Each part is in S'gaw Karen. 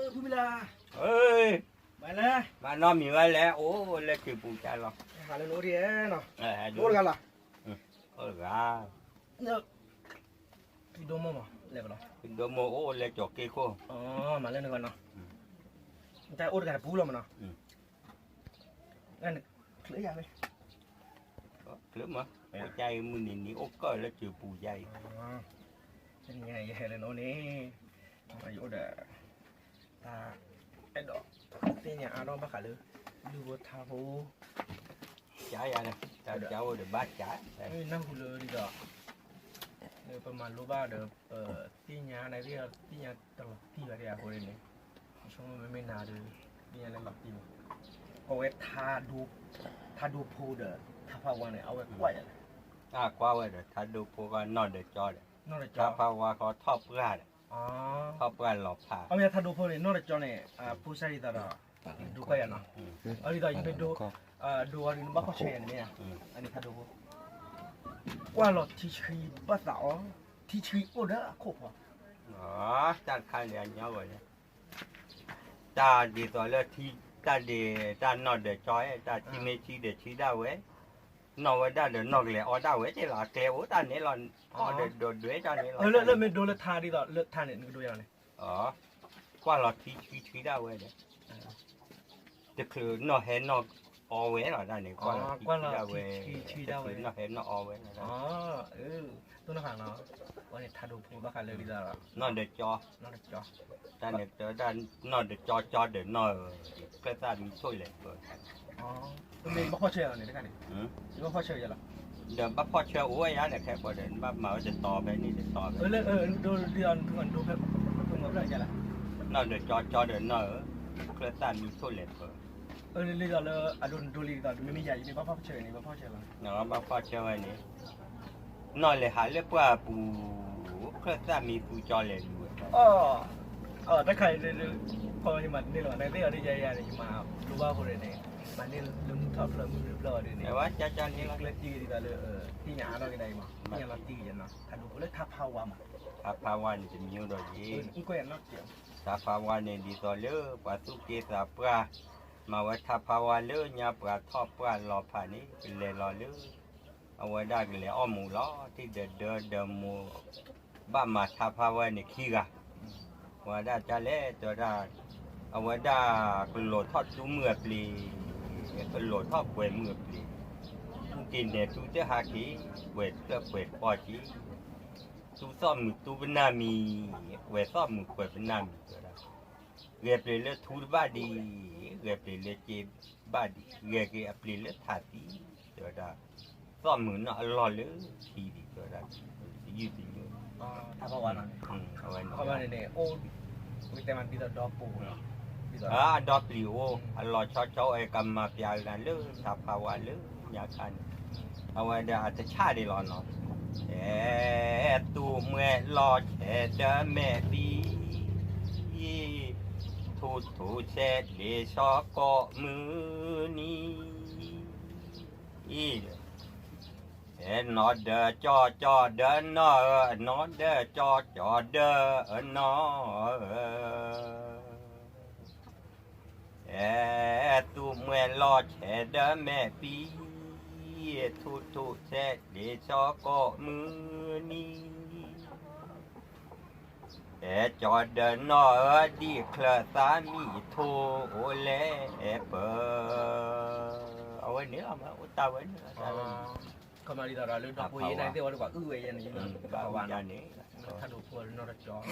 မ့ၢ်လၢ မၤနီတမံၤဝဲလဲၣ်, အိၣ်လၢစံာ်ပူၤကါလီၤ, ဟးလၢနအိၣ်ဒံးနီၤ, အိၣ်တဂၤလီၤ, အိၣ်တဂၤ, ဖံဒိၣ်မိၢ်မး, ဖံဒိၣ်မိၢ်အိၣ်လၢကၠီၤက့ၢ်ခိၣ်, မၤလၢနဂီၢ်နီၤ, တၢ်အိၣ်တဂၤတပူၤလီၤမးနီၤ, ချုးယၤဝဲ, ချုးမး, အိၣ်ကါအံၤမုၢ်နံၤနံၤအိၣ်ကၢၢ်လၢစံာ်ပူၤယါအံၤ, တနံၤညါယဟဲလၢနအိၣ်န့ၣ်, ယအိၣ်ဒီး တၢ်အဲၣ်ဒိးသ့ၣ်ညါအါထီၣ်ဘၣ်ဃးလၢ လုၢ်ဖိထါဖိ, ကၠါယၤန့ၣ် တၢ်ကၠါအိၣ်ဒီးဘၣ်ကၠါ, နၢ်ဟူလၢဒ်သိး ပမၤလိဘၣ်ဒီး ပသ့ၣ်ညါန့ၣ် သ့ၣ်ညါတလီၤတံၢ်ဘၣ်ဒ်အဃိန့ၣ်, ဆိကမိၣ်မ့မ့ၢ်နၤဒီး သ့ၣ်ညါလၢလီၤတံၢ်မး, ကိးဝဲ ထါဒိဖိဒီး ထါဖးဝါန့ၣ် အဝဲကွၢ်ယၤလဲၣ်, အကွၢ်ဝဲဒီး ထါဒိဖိဃီနီၢ်ဒီးကၠီဒီး, ထါဖးဝါဃီထီၣ်ပှၢ်ဒီး, ထီၣ်ပှၢ်လီၤဖး, အမ့ၢ်ထါဒိဖိန့ၣ် နီၢ်ဒီးကၠီန့ၣ် ဖိစၢ်ဒ်သိးဒီး ဒိကွၢ်ယၤနီၤ, ဒ်သိးယမ့ၢ်ဒိ ဒိအီၤဒ်နဘၣ်ဖီၣ်ဆၢယၤန့ၣ်မ့ၢ်ဧါ, အန့ၣ်ထါဒိဖိ, ကွၢ်လီၤထံဆှံဘၣ်သးအီၤ, ထံဆှံအိၣ်ဒီးအခိၣ်ဖီ, တၢ်တခါန့ၣ်အညီဝဲန့ၣ်, တၢ်ဒ်သိးလၢ တၢ်ဒ်တၢ်နီၢ်ဒီးကၠီ, တၢ်ထံမ့ၢ်ဆှံဒီးဆှံဒၣ်ဝဲ, နီၢ်ဝဲဒၣ်ဒီးနီၢ်ကလဲၤအီဒၣ်ဝဲက့လီၤ, အကျဲအိၣ်တၢ်န့ၣ်လီၤ, အီၣ်ဒီးဒိးဒွဲၣ်တၢ်န့ၣ်လီၤ, လၢမ့ၢ်ဒိလၢထါဒ်သိးလၢထါန့ၣ် နကဒိယၤန့ၣ် ကွၢ်လီၤထံဆှံဆှံဒၣ်ဝဲဒီး, တချုးနီၢ်ဟဲနီၢ်အီဝဲလီၤဒၣ်န့ၣ်, ကွၢ်လီၤထံဆှံဒၣ်ဝဲ, တချုးနီၢ်ဟဲနီၢ်အီဝဲလီၤ, တိၢ်နီၣ်ဃာ်နီၤ, အဝဲန့ၣ်ထါဒိဖိဘၣ်ဃးလၢဒ်သိး နီၢ်ဒီးကၠီ, တၢ်န့ၣ်တဝဲဒၣ် နီၢ်ဒီးကၠီ ကၠီဒီးနီၢ်ဧၢ, ချၢၣ်သၣ်မံထိၣ်လဲၤပၢၤ မ့ၢ်ဘၣ်ဖီၣ်ဆၢအီၤန့ၣ်တခါန့ၣ်, ဘၣ်ဖီၣ်ဆၢယဲလီၤ, ဒီးဘၣ်ဖီၣ်ဆၢအိၣ်ဝဲယါန့ၣ် ခဲကိးဒီး နဘၣ်မၤဝဲတတီၤဖဲန့ၣ်တတီၤဖဲ, ဒိဒိဒိဖဲ, နီၢ်ဒီးကၠီ ကၠီဒီးနီၢ်ဧၢ, ချၢၣ်သၣ်မံထိၣ်လဲၤပၢၤ, လၢလၢလၢအဒိနဒိလံဒ်သိး မ့မ့ၢ်ယၤယမ့ၢ်ဘၣ်ဖီၣ်ဆၢန့ၣ် ဘၣ်ဖီၣ်ဆၢလီၤ, ဘၣ်ဖီၣ်ဆၢဝဲန့ၣ် နီၢ်လဲၤဟးလၢပှၢ်ပူၤ, ချၢၣ်သၣ်မံသူကၠီလဲၤလူၤဝဲ, တၢ်ခါအံၤ ခီယမၤတန့ၢ်လၢၤဘၣ် နသ့ၣ်အီၤဒ်ယဲယဲန့ၣ် ယမၤလိဘၣ်အဃိန့ၣ် မၤန့ၢ်လၢမုၢ်ထီၣ်ဖျၢၣ်မုၢ်ရ့ၣ်ဖျၢၣ်အီၤဒ်န့ၣ် ကျဲတံၢ်ဒ်သိးလၢ သ့ၣ်ညါအါထီၣ်က့ၤဒၣ်အံၤမး သ့ၣ်ညါလီၤတံၢ်က့ၤယဲနီၤ ထါဒိဖိလၢထါဖးဝါမး ထါဖးဝါန့ၣ်တမံၤဒီးယဲ ထါဖးဝါန့ၣ်ဒ်သိးလၢပှၤသူၣ်က့သးပှၢ် မၤဝဲထါဖးဝါလၢညါပှၤထီၣ်ပှၢ်လီၤဖးန့ၣ် ကလဲၤလီၤလၢ အဝဲဒၣ်ကလဲၤအီၣ်မူးလီၤ ထံၣ်ဒီးဒၢဒီးမိၢ် ဘၣ်မၤထါဖးဝါန့ၣ်ခံဂၤ ဝဲဒၣ်တၢ်လဲၣ်တဲဝဲဒၣ် အဝဲဒၣ်ကလိၤထီၣ်တူမုၢ်အပျ့ၤ ကလိၤထီၣ်ကွဲၤမုၢ်အပျ့ၤ တူက့ၤနဲၤတူတဟါက့ၤ ကွဲၤတၢၣ်ကွဲၤကီၢ်က့ၤ တူသီၣ်မုာ်တူပနၢ်မံၤ ကွဲၤသီၣ်မုာ်ကွဲၤပနၢ်မံၤတဲဝဲဒၣ် ဂဲၤပျ့ၤလၢထူတဘၣ်ဒံး ဂဲၤပျ့ၤလၢစ့ဘၣ်ဒံး ဂဲၤက့ၤအပျ့ၤလၢထးသံ တဲဝဲဒၣ် သီၣ်မုာ်နီၢ်အလီၢ်လၢထံဒံးတဲဝဲဒၣ် တယုၢ်တယုၢ် ထါဖးဝါန့ၣ် အဝဲန့ၣ် အဒီပျ့ၤအိၣ် အလီၤဆီဆီအိၣ်ကမၤပျးကနၤလၢထါဖးဝါလၢညါခါန့ၣ် အဝဲဒၣ်အတဆၣ်ဒံးလီၤနီၤ အဲ သူမှဲလီၤဆဲးဒၢမဲာ်ဘံ ထူထူဆဲးလ့ၤဆီကိးမုၢ်နံၤ အဲနီၢ်ဒၢကၠီကၠီဒၢနီၢ်ဧၢ နီၢ်ဒၢကၠီကၠီဒၢနီၢ်ဧၢ အဲ သူမှဲလီၤဆဲးဒၢမဲာ်ဘံ ထူထူဆဲးလ့ၤဆီကိးမုၢ်နံၤ အဲ ကၠီဒၢနီၢ်ဧၢ ဒ်ချၢၣ်သးမံထိၣ်လဲၤပၢၤ အဝဲန့ၣ်လီၤ အိၣ်တၢ်ဝဲန့ၣ်လီၤ ခီမၤဒ်သိးဒီးလၢဒီပုၢ်ဝဲၢ်သ့ၣ်ဝဲဒၣ်ပှၤအုၣ်ဝဲယဲန့ၣ် ဘၣ်ဝဲဒၣ်န့ၣ် ထါဒိဖိနီၢ်တကၠီ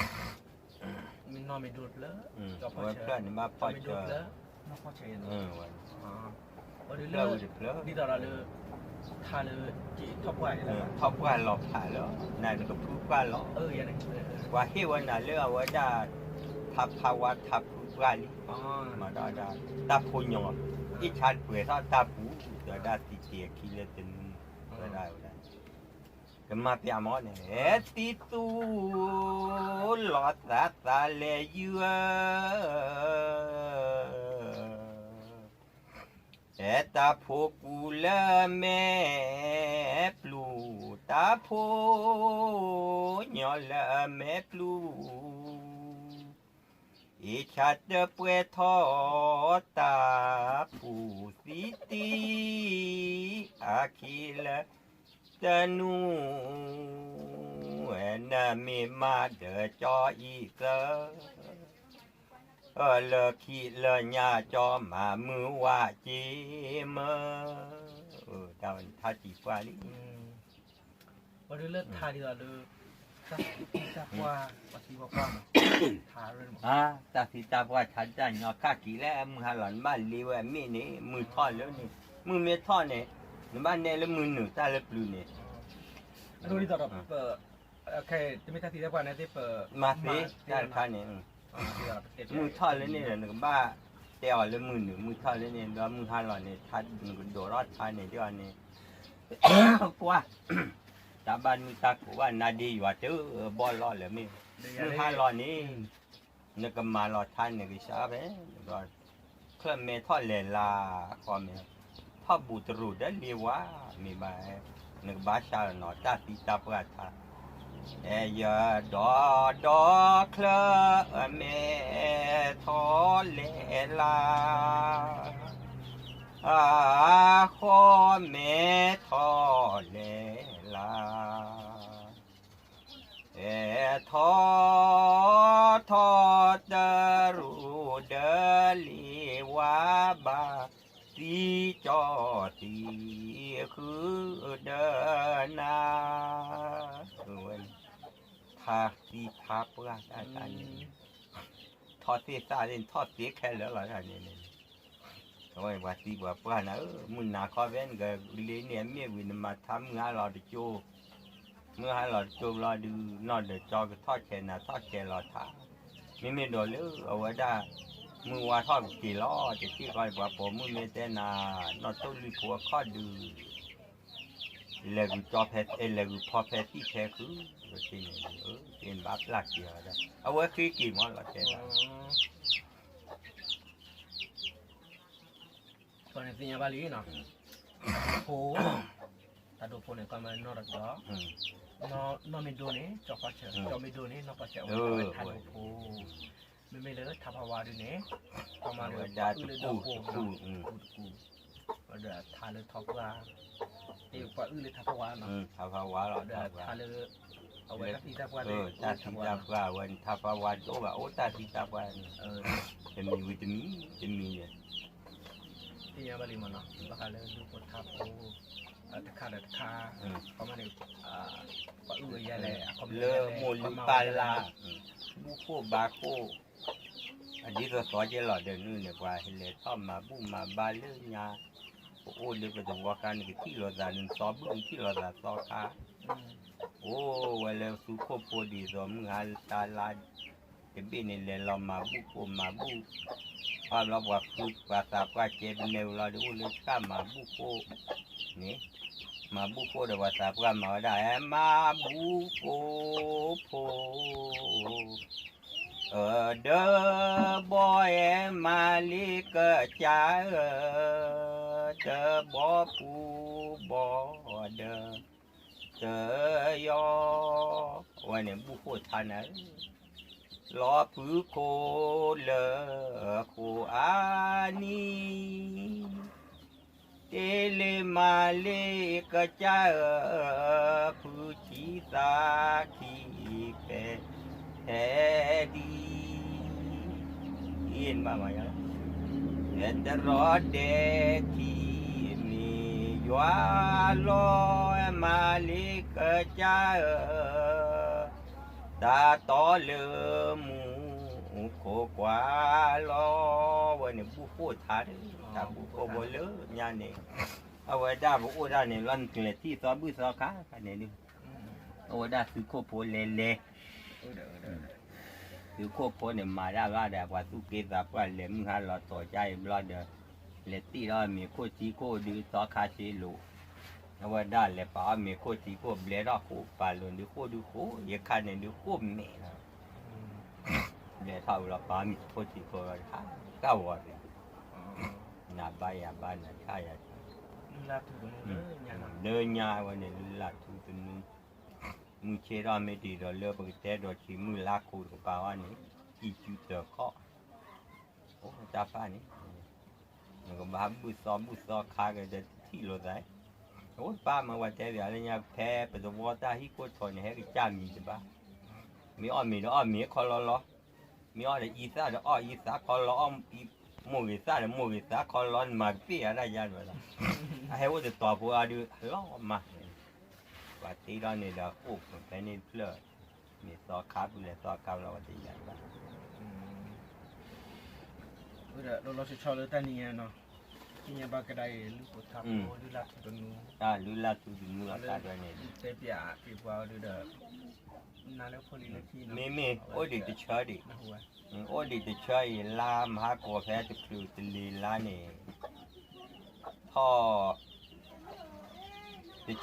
မ့ၢ်နီၢ်မ့ၢ်ဒိတဖျၢၣ် ကၠီဖီၣ်ဆၢ မ့ၢ်ဒိတဖျၢၣ် နီၢ်ဖီၣ်ဆၢယဲန့ၣ် ဒ်သိးဒီးလၢ ထါလၢ ထီၣ်ပှၢ်လီၤဖးလီၤ နနကဖုပှၢ်လီၤ ပှၤဟ့ၣ်ဝဲနၤလၢအဝဲဒၣ် ထါဖးဝါထါဖုပှၢ်လံ မၤဒၣ်ဝဲဒၣ် တၢ်ဖိညီ အ့ၣ်ဆါတပှဲၤထီၣ်တၢ်ပူၤ တဲဝဲဒၣ်သံတ့ၢ်အခံလၢတနူ တဲဝဲဒၣ်ဝဲဒၣ် ကမၤပျးမးန့ၣ် အဲသံသူ လီၤသးသးလဲၤယုၢ်ဧၢ အဲတၢ်ဖိကူလၢမဲာ်ပျူၤ တၢ်ဖိညီလၢမဲာ်ပျူၤ က့ၤဆါတပှဲၤထီၣ်တၢ်ပူၤသံတံၢ် အခံလၢတနူ နမ့ၢ်မၤဒီးကၠီအံၤသၢ လၢခံလၢညါကၠီမၤမုၢ်ဝးက့ၤမၢ တၢ်ထါတံၢ်ပှၢ်လံ ပှၤဒုးလၢထါဒ်သိးလၢ တၢ်သံတၢ်ပှၢ် ပှၤသံပှၤပှၢ်မး ထါရၢမး တၢ်သံတၢ်ပှၢ်ထါတၢ်ညီခါက့ၤလၢမုၢ်ဟါလီၤ နဘၣ်လ့ဝဲအမ့ၢ်န့ၣ် မုၢ်ထီၣ်လၢန့ၣ် မုၢ်မ့ၢ်ထီၣ်န့ၣ် နဘၣ်နဲလၢမုၢ်နုာ်တၢ်လၢပျုၤန့ၣ် ဒ်သိးဒီးပ တမ့ၢ်တၢ်သံတၢ်ပှၢ်န့ၣ်သ့ၣ်ပ မၤသ့တၢ်တခါန့ၣ် မုၢ်ထီၣ်လၢန့ၣ်ဒီး နကဘၣ်တဲအီၤလၢမုၢ်နုာ် မုၢ်ထီၣ်လၢန့ၣ် ဒီးမုၢ်ဟါလီၤန့ၣ် ထါနကဒိးထီၣ်ထါန့ၣ်ဒ်အီၤန့ၣ် ကွၢ် တၢ်ဘၣ်မုၢ်တၢ်ကိးဘၣ်နါဒ့ယွၤတဘီလီၤလၢမ့ၢ် မုၢ်ဟါလီၤန့ၣ် နကမၤလီၤထါန့ၣ်ကဆါဖဲ ဒီး ချၢၣ်မဲထီၣ်လဲၤလၢ ဃီမဲ ထီၣ်ဘူးတရူးဒီးလ့ဝါ မ့ၢ်ဘၣ် နကဘၣ်ဆါလီၤနီၤ တၢ်သံတၢ်ပှၢ်ထါ အဲၣ်ယဒီဒီချၢၣ်မဲထီၣ်လဲၤလၢ ဃီမဲထီၣ်လဲၤလၢ အဲၣ်ထီၣ် ထီၣ်တရူးဒီးလ့ဝါဘၣ် သံကၠီသံဃုဒီးနၤ ထါသံထါပှၢ်တၢ်တၢ်န့ၣ် ထီၣ်သ့ၣ်သၣ်သ့ၣ် ထီၣ်သ့ခဲလၢာ်လီၤတၢ်န့ၣ်န့ၣ် အဝဲပှၤသံပှၤပှၢ်နၤဧၢ မုၢ်နၤခီဖဲနကလ့န့ၢ်အမ့ၢ်ဝံၤ နမၤထါမုၢ်ဟါလီၤတကၠိ မုၢ်ဟါလီၤတကၠိဘျီဒုး နီၢ်ဒီးကၠီကထီၣ်ဆဲးနၤထီၣ်ဆဲးလီၤထါ မ့မ့ၢ်ဒိးလၢအဝဲဒၣ် မုၢ်ဝါထီၣ်ကက့ၤလီၤ တထံၣ်ဃီပှၤပိာ်မုၣ်မ့ၢ်တဲနၤ နီၢ်ထိၣ်လွံၢ်ဖိအခီၣ်ဒုး လဲၤဂုာ်ကၠီဖဲ လဲၤဂုာ်ဖီဖဲသံၣ်ဖဲဃု တထံၣ်န့ၣ် တထံၣ်န့ၣ်ဘၣ်ပျၢ်က့ၤအီၤဒီး အဝဲဃ့က့ၤမးလီၤတဲဒၣ် ကီန့ၣ်သ့ၣ်ညါဘၣ်လံနီၤ ဖိ တၢ်ဒိၣ်ဖိန့ၣ် ကီမ့ၢ်နီၢ်တကီ နီၢ်မ့ၢ်ဒိၣ်န့ၣ် ကၠီဖီဆၢ ကၠီမ့ၢ်ဒိၣ်န့ၣ် နီၢ်ဖီဆၢ အဝဲတၢ်ဒိၣ်ဖိ မ့မ့ၢ်လၢထါဖးဝါဒုးန့ၣ် ကီမ့ၢ်ဒိၣ် ပှၤအုၣ်လၢဒိၣ်ဖိ တကူၣ်တကူၣ် ဒီးထါလၢထီပှၢ် ပှၤအုၣ်လၢထါဖးဝါနီၤ ဒီးထါလၢ အဝဲတၢ်သံတၢ်ပှၢ်လၢ တၢ်သံတၢ်ပှၢ် အဝဲန့ၣ်ထါဖးဝါဒိၣ်ဘၣ် အိၣ်တၢ်သံတၢ်ပှၢ်န့ၣ် တမံၤဝံၤတမံၤ တမံၤယဲၢ် သ့ၣ်ညါဘၣ်လံမးနီၤ ဘၣ်ဃးလၢဒူဖိထါဖိ တခါဒီးတခါ ခီမ့ၢ်န့ၣ် ပှၤအုၣ်ဝဲယဲလဲၣ် လၢမိၢ်လုၢ်ပၢ်လၢ် ဘူၣ်ခိၣ်ဘါခိၣ် အဒ်သိးသီကဲလီၤဒီးနုၢ်န့ၣ် ပှၤဟဲလဲၤထီၣ်မၤဘူၣ်မၤဘါလၢညါ ပအိၣ်လၢပသဝီခါန့ၣ် ကထံၣ်လိာ်သးနသီဘူၣ် နထံၣ်လိာ်သးသီခါ အိၣ်ဝဲလၢသုးခိၣ်ဖိဒ်သိးမုၢ်ဟါတၢ်လါ တဘ့ၣ်န့ၣ် လဲၤလီၤမၤဘူၣ်ကိၣ်မၤဘူၣ် ပှၤဘျီပှၤဃုပှၤသးပှၢ်ကဲပနဲဝံၤလီၤဒီး အိၣ်လၢတၢ်မၤဘူၣ်ကိၣ်န့ၣ် မၤဘူၣ်ကိၣ်ဒီးပှၤသးပှၢ်မၤဝဲဒၣ် အဲ မၤဘူၣ်ကိၣ်ဖိ အၢ ဒီးဘီအဲ မၤလ့ကစၢ်ဧၢ တဘီပူၤဘီဒီး တယီ အဝဲန့ၣ်ဘူၣ်ဃိၣ်ထါနၤဧၢ, လီၤဖုခိၣ်လၢဃိၣ်အါနံၤ, တ့လ့မၤလ့ကစၢ်ဧၢ, ဖုဆံသးခံဖဲ ဖဲဒံ ဘၣ်မၤယါ, တရီဒဲးထံမ့ၢ်ယွၤလီၤမၤလ့ကစၢ်ဧၢ, တၢ်တီလၢမူခိၣ်ကွၢ်လီၤ, ဝဲန့ၣ်ဘူၣ်ဃိၣ်ထါ, တၢ်ဘူၣ်ဃိၣ်ဖိလၢညါန့ၣ်, အဝဲဒၣ်ပအိၣ်ဒၣ်န့ၣ်လီၤ နကလဲၤထံၣ်သီဘူၣ်သီခါန့ၣ်ဒုး, အဝဲဒၣ်သုးခိၣ်ဖိလဲၤလဲၤ သုးခိၣ်ဖိန့ၣ်မၤတၢ်ဘၣ်ဒီး ပှၤသူၣ်က့သးပှၢ်လဲၤမုၢ်ဟါလီၤတီၤကါအံၤဘျီဒီး, လဲၤတ့ၢ်ထီၣ်မ့ၤခိၣ်ထံခိၣ်ဒုးသီခါဆ့လိာ်, အဝဲဒၣ်လဲၤပာ်အီၣ်မ့ၤခိၣ်ထံခိၣ်ဘျဲထီၣ်ဃိၣ်ပာ်လိာ်ဒုးဃိၣ်ဒုးဃိၣ် ယခါန့ၣ်ဒုးဃိၣ်မဲာ်လီၤ, ဘျဲထီၣ်ဝံၤလီၤပာ်မ့ၤခိၣ်ထံခိၣ်လီၤတခါ, ကၢ်ဝီၤတဂၤ, နဘါယၤဘါ နဆၣ်ယၤဆၣ်, လၢညါဝဲန့ၣ် လုၢ်လၢ်ထူသနူ မုၢ်ဆ့ၣ်ထီၣ်မ့ၢ်တ့ၢ်ဒီးလၢပကတဲဒီးဆံးမုၢ်လါခိၣ်တကပၤဝဲန့ၣ်, အံၣ်စုတၢ်ခီၣ် တၢ်ပၢ်န့ၣ်, နကဘၣ်ဘုၣ်သီဘုၣ်သီခါကဒီးတထံၣ်လိာ်သး, အအိၣ်တပၢ်မၤဝဲတဲပၠးလၢညါ ဖဲပသဝီတၢ်ဟံၣ်ခိၣ်ထီန့ၣ် ဟဲကစၢ်မံၤတဘၣ်, မ့ၢ်အီၣ်မ့ၤဒီးအီၣ်မ့ၤခီလီလီ, မ့ၢ်အီၣ်ဒီးအံသၣ်ဒီးအီၣ်အံသၣ်ခီလီ, မိၢ်ဂ့ၤသၣ်ဒီးမိၢ်ဂ့ၤသၣ်ခီလီ, နမၤကသ့ၣ်အါတၢ်ယါဒ်ဝဲဒၣ်, အဟဲအိၣ်တတီၤဖိအါဒုး အလီၤမၢ်, ပှၤတ့ထီၣ်န့ၣ်ဒီးအိၣ်ဖဲန့ၣ်တဖျၢၣ်, မ့ၢ်သီခါပူၤလဲၤသီခါပူၤလီၤ ပှၤတယါဘၣ် ဒီးလီၤဆီဆီလၢတၢ်နံၤညါနီၤ, သ့ၣ်ညါဘၣ်ကဒါအံၤ လုၢ်ဖိထါဖိ လုၢ်လၢ်ထူသနူ, တၢ်လုၢ်လၢ်ထူသနူအတၢ်ဒွဲန့ၣ်, တဲပၠးက့ၤပှၤအီၤဒုဒီး, နၤလၢဖိလံၤလၢခံ, မ့မ့ၢ်အိၣ်ဒံးတဆၢဒံး, အိၣ်ဒံးတဆၢအံၤ လါမဟါကီၤဖဲတချုးတလ့ၤလါန့ၣ်,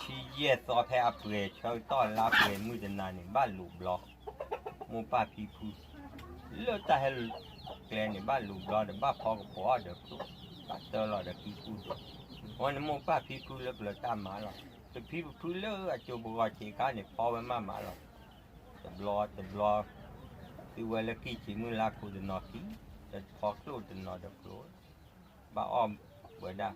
ထီၣ် တဆံယဲၢ်သီဖဲအပှဲၤဆၢကတီၢ်လါပှဲၤမုၢ်တနၤန့ၣ် ဘၣ်လိာ်ဘျီ, မိၢ်ပၢ်ဖံဖု လၢတၢ်ဟဲကျဲန့ၣ် ဘၣ်လိာ်ဘျီဒီး ဘၣ်ဖီကပီၤဒီးကျိၣ်, ဘၣ်တၢလီၤဒီးကံၢ်ကူၣ်ဒိၣ်, အဝဲန့ၣ်မိၢ်ပၢ်ဖံဖုလၢပျၢၤတၢ်မၤလီၤ, ပဖံပဖုလၢအစိၤပဂီၤဆံးခါန့ၣ် ဖီဝဲမးမးလီၤ, တဘျီတဘျီ, သုဝဲလၢကံၢ်ဆံးမုၢ်လါခိၣ်တနီၤခံ, ဒီးဖီကျိၣ်တနီၤဒီးကျိၣ် ဘၣ်အီၣ်ဝဲဒၣ်,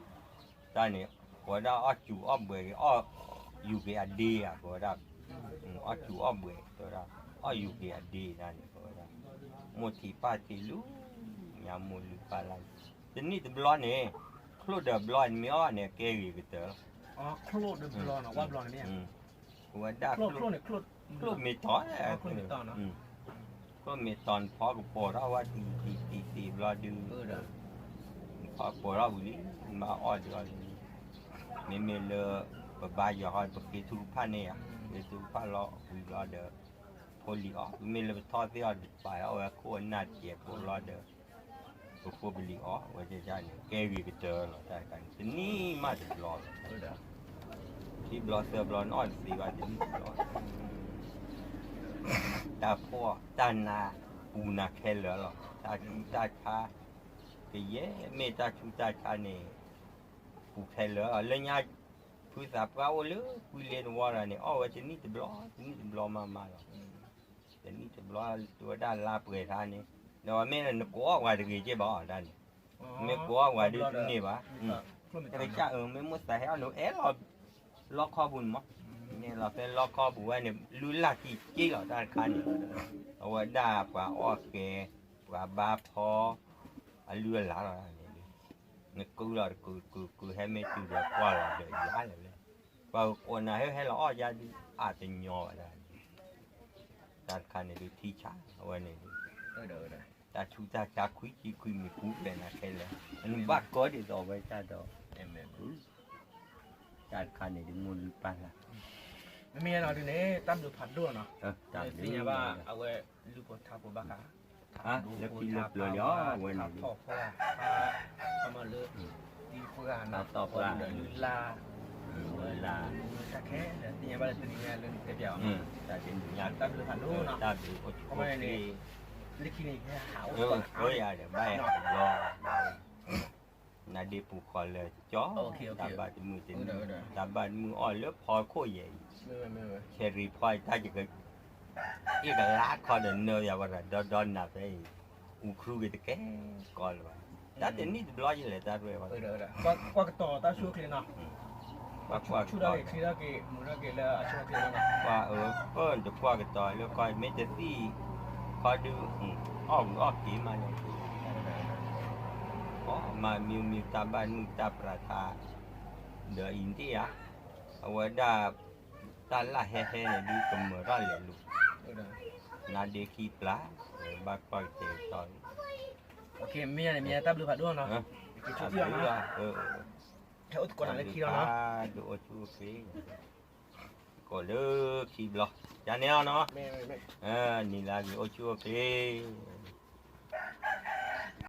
တၢ်န့ၣ်, ပဝဲဒၣ်အီၣ်စူၤအီၣ်ဘှဲးက့ၤ အီၣ်ယူၤက့ၤအဒ့ဧါ ပဝဲဒၣ်, အီၣ်စူၤအီၣ်ဘှဲး ပဝဲဒၣ်, အီၣ်ယူၤက့ၤအဒ့တၢ်န့ၣ် ပဝဲဒၣ်, မိၢ်ထံးပၢ်ထံးလူၤ, ညါမိၢ်လုၢ်ပၢ်လၢ်, တနံၣ်တဘျီန့ၣ်, ချိၣ်ဒီးဘျီန့ၣ်မ့ၢ်အီၣ်န့ၣ် ကဲဂ့ၤကတၢၢ်လီၤ, ဝဲဒၣ်, ချိၣ်မ့ၢ်တီၤ ချိၣ်မ့ၢ်တီၤနဖီကပီၤထီၣ်ဝဲတံၤတံၤတံၤတံၤဘျီဒုး, နဖီကပီၤထီၣ်ဝံၤလံ, နဘၣ်အီၣ်ဒုးအီၣ်လံ, မ့မ့ၢ်လၢ, ပဘါယွၤဃီ ပဃ့ထုကဖၣ်န့ၢ်ဧါ, ဃ့ထုကဖၣ်လီၤဝံၤဘျီဒီး, ဖိလံၤအီၣ်, မ့မ့ၢ်လၢပထီၣ်သ့ၣ်အီၤတပာ်အီၣ်ဝဲခိၣ်အနၢ်တစဲးဖိဘျီဒီး, ပဖိပလံၤအီၣ်ဝဲန့ၣ် ကဲဂ့ၤကတၢၢ်လီၤ တၢ်တခါန့ၣ် တနံၣ်မးတဘျီလီၤ, ခံဘျီသၢဘျီနအီၣ်တသ့ဘၣ်တနံၣ်တဘျီ တၢ်ဖှီၣ်တၢ်နါ, ပူၤနၤခဲလၢာ်လီၤ, တၢ်ဆူးတၢ်ဆါ, ကယဲၢ်မ့ၢ်တၢ်ဆူးတၢ်ဆါန့ၣ်, ပူၤခဲလၢာ်လီၤ, လၢညါ, ဖုသးပှၢ်အိၣ်လၢကွံလ့တဝီတဂၤန့ၣ် အီၣ်ဝဲတနံၣ်တဘျီ တနံၣ်တဘျီမးမးလီၤ, တနံၣ်တဘျီ, တဝဲဒၣ်လါပှဲၤထါန့ၣ်, ဒီးမ့ၢ်နကိးအီၣ်ပှၤတဂ့ၤက့ဘၣ်အီၤဒၣ်န့ၣ်, မ့ၢ်ကိးအီၣ်ပှၤဒုတန့ၢ်ဘၣ်, တကစၢ်အၢ မ့ၢ်မိၢ်သးဟဲအီၣ်န့ၣ် အဲၣ်လီၤ, လီခီပူၤန့ၣ်မး, မ့ၢ်လီၤဖဲလီခီပူၤဝဲန့ၣ် လုၢ်လၢ်ကံၢ်က့လီၤတၢ်တခါန့ၣ်, အဝဲဒၣ်ပှၤအီၣ်ဃဲ, ပှၤဘါဖီ, အလုၢ်အလၢ်လီၤန့ၣ်, နကုလီၤတကုကုကု ဟဲမ့ၢ်တုၤဒီးကွၢ်လီၤဒီးယၤလဲၣ်လဲၣ်, ပှၤကကိးနၤဟဲဟဲလီၤအီၣ်ယၤဒုး အတညီဘၣ်ဒၣ်န့ၣ်, တၢ်တခါန့ၣ်ဒုးထံဆါအဝဲန့ၣ်ဒုး, တၢ်ဆူးတၢ်ဆါခွံဆံခွံမံၤပူၤဖျဲးနၤခဲလၢာ်, နဘၣ်ကီဒ်သိးဝဲတၢ်ဒီး, တၢ်တခါန့ၣ်ဒုးမိၢ်လုၢ်ပၢ်လၢ်, မ့မ့ၢ်နီၤဒုးန့ၣ် တၢ်ဘျုးဖးဒိၣ်နီၤ, သ့ၣ်ညါဘၣ်အဝဲလုၢ်ဖိထါဖိဘၣ်ဃး လၢခံလၢပျၢၤလံအီၤဝဲန့ၣ်, ထါထီၣ်ပှၢ်, ထါမၤလၢ, သံပှၢ်, ထါထီၣ်ပှၢ်, ဒီးလုၢ်လၢ်, ဝဲလၢ, တၢ်ခဲလၢာ်သ့ၣ်ညါဘၣ်လၢတနံၤညါလၢနတဲပၠးအီၤ, တၢ်တနံၤညါ, တၢ်ဘျုးဖးဒိၣ်နီၤ, တၢ်ဘျုးအိၣ်ဆူၣ်အိၣ်ချ့, လၢခံန့ၣ်, အိၣ်ယၤဒီးဘၣ်ယၤတဘျီ နဒ့ပူၤဃီလၢကၠီ, တၢ်ဘၣ်တမုာ်တနံၤ, တၢ်ဘၣ်တမုာ်အီၣ်လၢဖီခိၣ်ယဲအံၤ, ဆဲးရံၤဖီအံၤတၢ်ယက, အ့ၣ်ကလါခီဒီးနၢယၤဝဲဒၣ်ဒီဒီနၤဖဲအံၤ, အူၤခရူက့ၤတကဲကီလၢၤဘၣ်, တၢ်တနံၣ်တဘျီယလဲၤတၢ်ရဲၣ်ဘၣ်, ကွၢ်ကတီၤတၢ်ဆူၣ်အိၣ်ချ့နီၤ, ဆူၣ်ထီၣ်က့ၤချ့ထီၣ်က့ၤမုာ်ထီၣ်က့ၤလၢအဆူၣ်အိၣ်ချ့လီၤ, ပှၤအၢပၢၢ်တကွၢ်ကတီၤလၢကီၢ်မ့ၢ်တသံၣ်, ခီဒုး, အီၣ်ဝံၤအီၣ်က့ၤမးန့ၣ် အီၣ်မးမံမံတၢ်ဘၣ်မုာ်တၢ်ပြးထါ, ဒီးအံၤဒ့ၣ်ဧါ, အဝဲဒၣ်, တၢ်လၢဟဲဟဲန့ၣ်ဒုးကမၢၢ်ထီၣ်လဲၤလိၤ, နါဒ့ခံပျၢ်, ဘၣ်ကွၢ်ကတဲာ်ကတီၤ, မ့ၢ်န့ၣ်မ့ၢ်တၢ်ဘျုးဖးဒိၣ်နီၤ, က့ၤဆူထံၣ်အီၤနီၤ, ဟဲအိၣ်သကိးနၤလၢခံလီၤနီၤ, ဒုးအိၣ်ဆူၣ်အိၣ်ချ့, ကိးလၢခံဘျီ, ယၤန့ၣ်လီၤနီၤ, နံၤလၢဂ့ၤအိၣ်ဆူၣ်အိၣ်ချ့